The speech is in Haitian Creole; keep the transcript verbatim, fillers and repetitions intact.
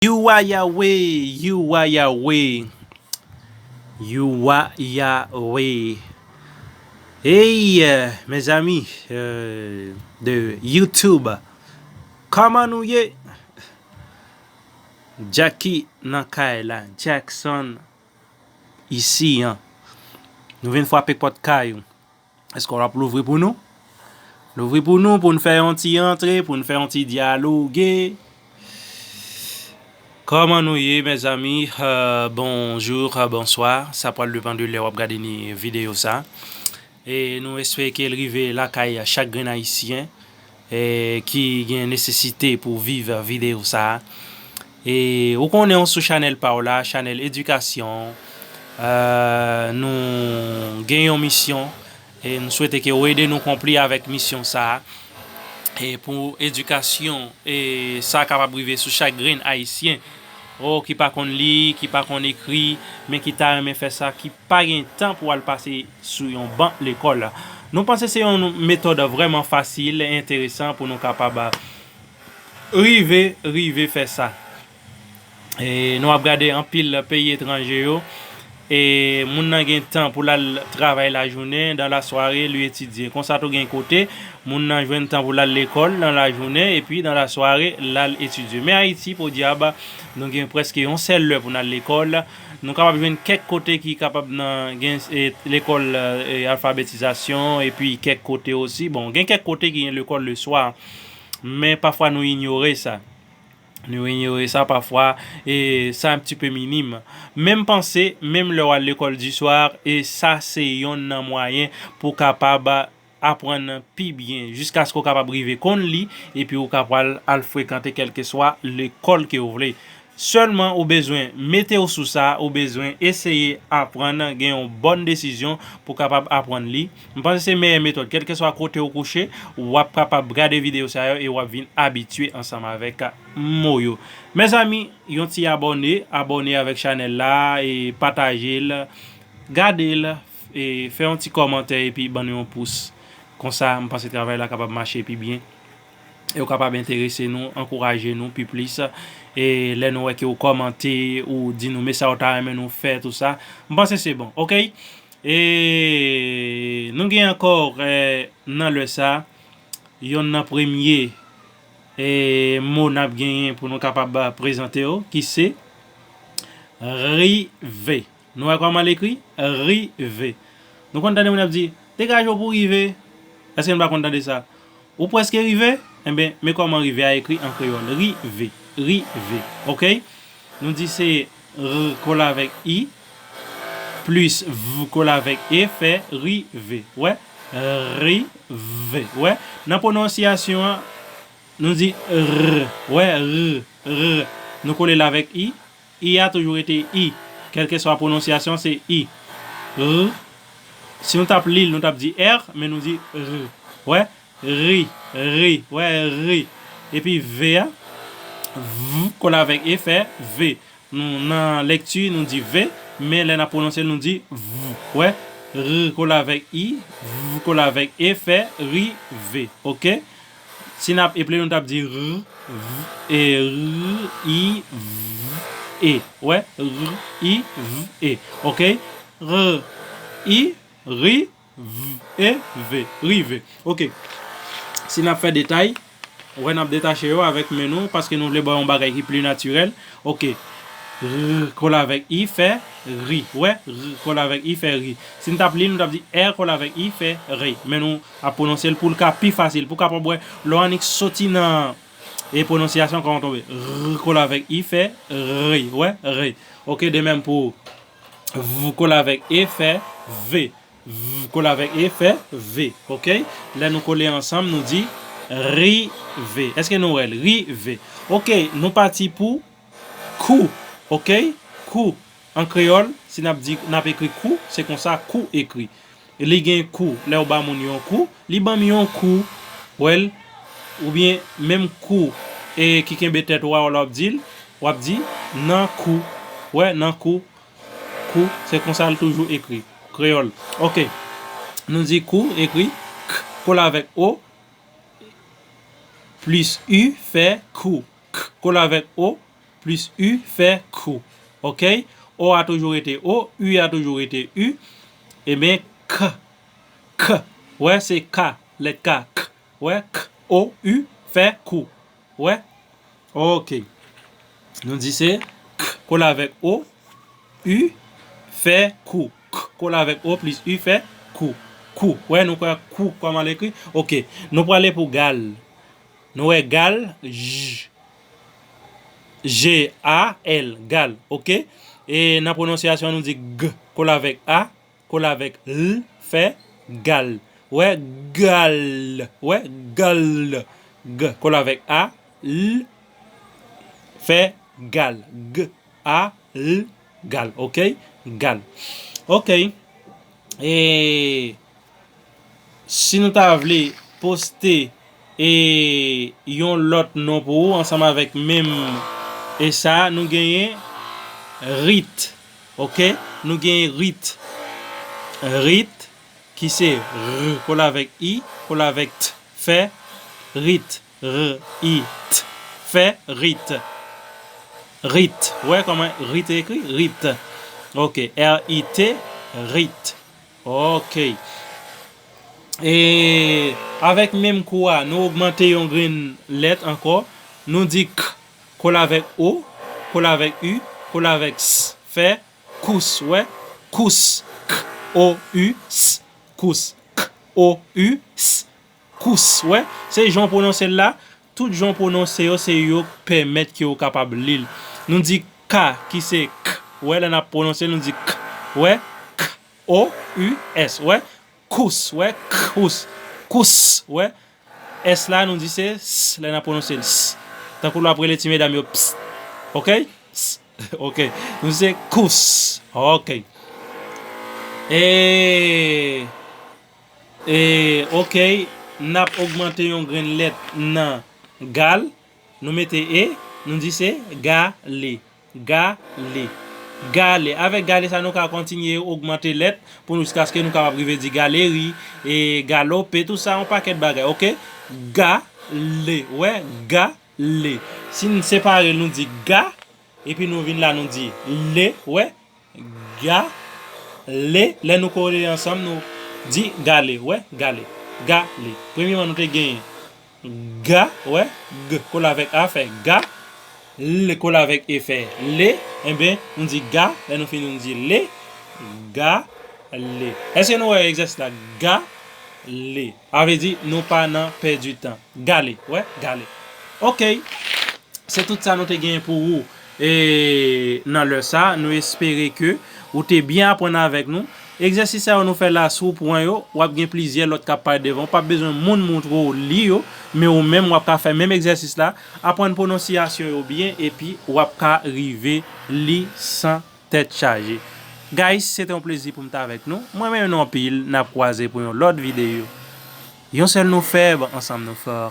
You are Yahweh, you are Yahweh, you are Yahweh. Hey, euh, mes amis, euh, de YouTube, kòman nou ye? Jackie nan kay la, Jackson isi an. Nou vin frape pòt kay ou. Èske w ap louvri pou nou? Louvri pou nou, pou n fè yon ti antre, pou n fè yon ti dyaloge. Kòman nou ye, mezanmi? Euh, bonjou, euh, bonswa. Sa pral depann de lè w ap gade ni videyo sa. E nou espere ke l rive lakay chak grenn Ayisyen, e, ki gen nesesite pou viv videyo sa. E ou konnen w sou chanèl pa w la, chanèl edikasyon. Euh, nou gen yon misyon, e nou swete ke w ede nou konpli avèk misyon sa a. E pou edikasyon, e sa kapab rive sou chak grenn Ayisyen, o, ki pa konn li, ki pa konn ekri, men ki ta renmen fè sa, ki pa gen tan pou al pase sou yon ban lekòl. Nou panse se yon metòd vrèman fasil e enteresan pou nou kapab rive, rive fè sa. E nou ap gade anpil peyi etranje yo, e moun nan gen tan pou l al travay lajounen, dans la soirée, li etidye. Konsa tou gen kote, moun nan jwenn tan pou l al lekòl nan lajounen, epi dans la soirée, l al etidye. Men Ayiti, podyab, nou gen prèske yon sèl lè pou n al lekòl. Nou kapab jwenn kèk kote ki kapab nan gen, e, lekòl, e, alfabetizasyon, epi kèk kote osi. Bon, gen kèk kote ki gen lekòl le swa, men pafwa nou inyore sa. Nou inyore sa pafwa, e sa un petit peu minime. Menm panse, menm lè w al lekòl di swa, e sa se yonn nan mwayen pou w kapab aprann pi byen, jiskaske w kapab rive konn li, epi w ka pral al frekante kèlkeswa lekòl ke w vle. Sèlman, ou bezwen mete w sou sa, ou bezwen eseye aprann, gen yon bòn desizyon pou w kapab aprann li. M panse se meyè metòd. Kèlkeswa kote w kouche, w ap kapab gade videyo sa yo e w ap vin abitye ansanm avèk mo yo. Mezanmi, yon ti abòne, abòne avèk chanèl la e pataje l, gade l, e fè yon ti kòmantè epi ban nou yon pous. Konsa, m panse travay la kapab mache pi byen. E w kapab enterese nou, ankouraje nou pi plis. E lè nou wè ke w kòmante, ou di nou, "Men sa w ta renmen nou fè," tou sa. M panse se bon, oke? E nou gen ankò, e, nan lè sa, yonn nan premye, e, mo n ap genyen pou nou kapab prezante yo, ki se rive. Nou wè kòman l ekri? Rive. Nou konn tande moun ap di, "Degaje w pou rive." Èske nou pa konn tande sa? "Ou prèske rive?" Enben, men kòman rive a ekri an kreyòl. Rive. Rive. Oke? Nou di se R kole avèk I, plis V kole avèk E, fè rive. Wè? Rive. Wè? Nan pwononsyasyon an, nou di R. Wè? R. R. Nou kole l avèk I. I a toujou rete I. Kèlkeswa pwononsyasyon, se I. R. Si nou t ap li l, nou t ap di R, men nou di R. Wè? Ri. Ri. Wè? Ri. Epi V a, V kole avèk E, fè ve. Nou, nan lekti, nou di ve, men lè n ap pwononse l, nou di V. Wè? R kole avèk I, V kole avèk E, fè rive. Oke? Si n ap eple, nou t ap di R, V, e, R, I, V, E. Wè? R, I, V, E. Oke? R, I, ri, V, E, ve. Rive. Oke. Si n ap fè detay, wè, n ap detache yo avèk men nou, paske nou vle ba w yon bagay ki pli natirèl. Oke. R kole avèk I, fè ri. Wè? R kole avèk I, fè ri. Si n t ap li l, nou t ap di R kole avèk I, fè ri. Men nou ap pwononse l pou l ka pi fasil. Pou w kapab wè, lè w annik soti nan, e, pwononsyasyon, kòman w tonbe. R kole avèk I, fè ri. Wè? Ri. Oke, de menm pou V kole avèk E, fè ve. V kole avèk E, fè ve. Oke? Lè nou kole ansanm, nou di rive. Èske nou wè l? Rive. Oke, nou pati pou kou. Oke? Kou. An kreyòl, si n ap di, n ap ekri kou, se konsa kou ekri. Li gen kou. Lè w ba moun yon kou, li ban m yon kou. Wè l? Oubyen menm kou, e, ki kenbe tèt ou a, w ap di l, w ap di nan kou. Wè, nan kou. Kou, se konsa l toujou ekri. Kreyòl. Oke. Nou di kou, ekri K kole avèk O, plis U, fè kou. K kole avèk O, plis u fè kou. Oke? O a toujou rete o, u a toujou rete u. Ebyen, k, k. Wè, se k, lèt k, k. Wè, k, o, u, fè kou. Wè? Oke. Nou di se k, kole avèk o, u, fè kou. K, kole avèk o plis u, fè kou. Kou. Wè, nou kwè kou kòman l ekri? Oke. Nou prale pou gal. Nou wè gal, j, G A L, gal, oke? E nan pwononsyasyon, nou di g, kole avèk a, kole avèk l, fè gal. Wè, gal, wè, gal, g, kole avèk a, l, fè gal. G, A, l, gal, oke? Gal. Oke. E si nou ta vle poste e yon lòt non pou ou ansanm avèk menm e sa, nou genyen rit. Oke? Nou genyen rit. Rit, ki se r, kole avèk i, kole avèk t, fè rit. R, I, T. Fè rit. Rit. Wè kòman rit ekri? Rit. Oke. R, I, T, rit. Oke. E avèk menm kou a, nou ogmante yon grenn lèt ankò. Nou di k, kole avèk o, kole avèk u, kole avèk s. Fè kous, wè. Kous. K, O, U, S. Kous. K, O, U, S. Kous, wè. Se jan w pwononse l la. Tout jan w pwononse yo, se yo k pèmèt ke w kapab li l. Nou di ka, ki se k. Wè, lè n ap pwononse l, nou di k. Wè, K, O, U, S. Wè, kous, wè, kous. Kous, wè. S la, nou di se s, lè n ap pwononse l, s. Tankou lè w ap rele ti medam yo, ps. Oke? Ps. Oke. Nou di se kous. Oke. E, e, oke. N ap ogmante yon grenn lèt nan gal. Nou mete e, nou di se gale. Gale. Gale. Avèk gale sa, nou ka kontinye ogmante lèt pou nou jiskaske nou kapab rive di galeri, e galope, tout sa, yon pakèt bagay, oke? Gale. Wè, gale. Si n separe l, nou di ga, epi nou vin la, nou di le, wè? Gale. Lè nou kole ansanm, nou di gale, wè? Gale. Gale. Premyeman, nou te genyen ga, wè, g kole avèk a fè ga, l kole avèk e fè le, enben, nou di ga, lè nou fini, nou di le, ga, le. Èske nou wè egzèsis la? Ga, le. A vle di, nou pa nan pèdi tan. Gale, wè, gale. Oke. Se tout sa nou te genyen pou ou, e, nan lè sa. Nou espere ke ou te byen aprann avèk nou. Egzèsis sa yo nou fè la, si w pran yo, w ap gen plizyè lòt k ap parèt devan w. W p ap bezwen moun montre w li yo, men ou menm w ap ka fè menm egzèsis la, aprann pwononsyasyon yo byen, epi w ap ka rive li san tèt chaje. Guys, se te yon plezi pou m t avèk nou. Mwen renmen nou anpil, n ap kwaze pou yon lòt videyo. Yon sèl nou fèb, ansanm nou fò.